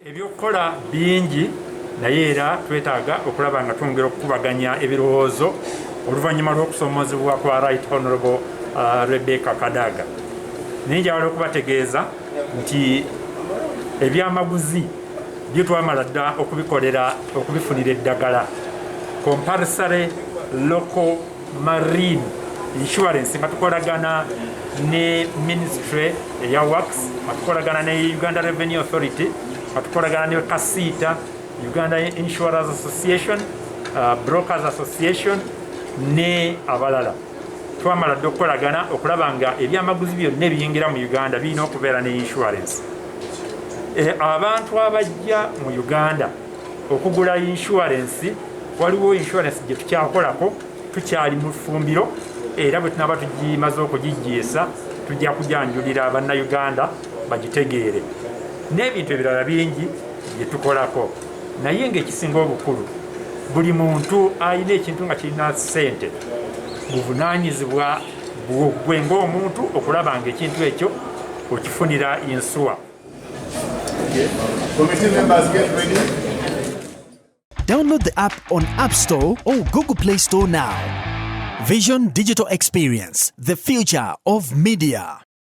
Ebyokukola bingi, naye era twetaaga okulaba nga twongera okukubaganya ebirowoozo oluvannyuma lw'okusoomozebwa kwa Right Honorable Rebecca Kadaga. Naye njagala okubategeeza nti ebyamaguzi byo twamala dda okubikolera, okubifunira eddagala, compulsory local marine insurance, nga tukolagana ne ministry eya Works, nga tukolagana ne Uganda Revenue Authority, nga tukolagana ne KACITA, Uganda Insurers Association, Brokers Association ne abalala. Twamala dda okukolagana okulaba nga ebyamaguzi byonna ebiyingira mu Uganda birina okubeera ne insurance. Abantu abajja mu Uganda okugula insurance, waliwo insurance gye tukyakolako, tukyali mu ffumbiro, era bwe tunaba tugimaze okugigiisa tujja kujanjulira Bannayuganda bagitegeere, n'ebintu ebirala bingi bye tukolako. Naye ng'ekisinga obukulu, buli muntu alina ekintu nga kirina ssente, buvunaanyizibwa gwe ng'omuntu okulaba nga ekintu ekyo okifunira insure. Committee members, get ready. Download the app on App Store or Google Play Store now. Vision Digital Experience, the future of media.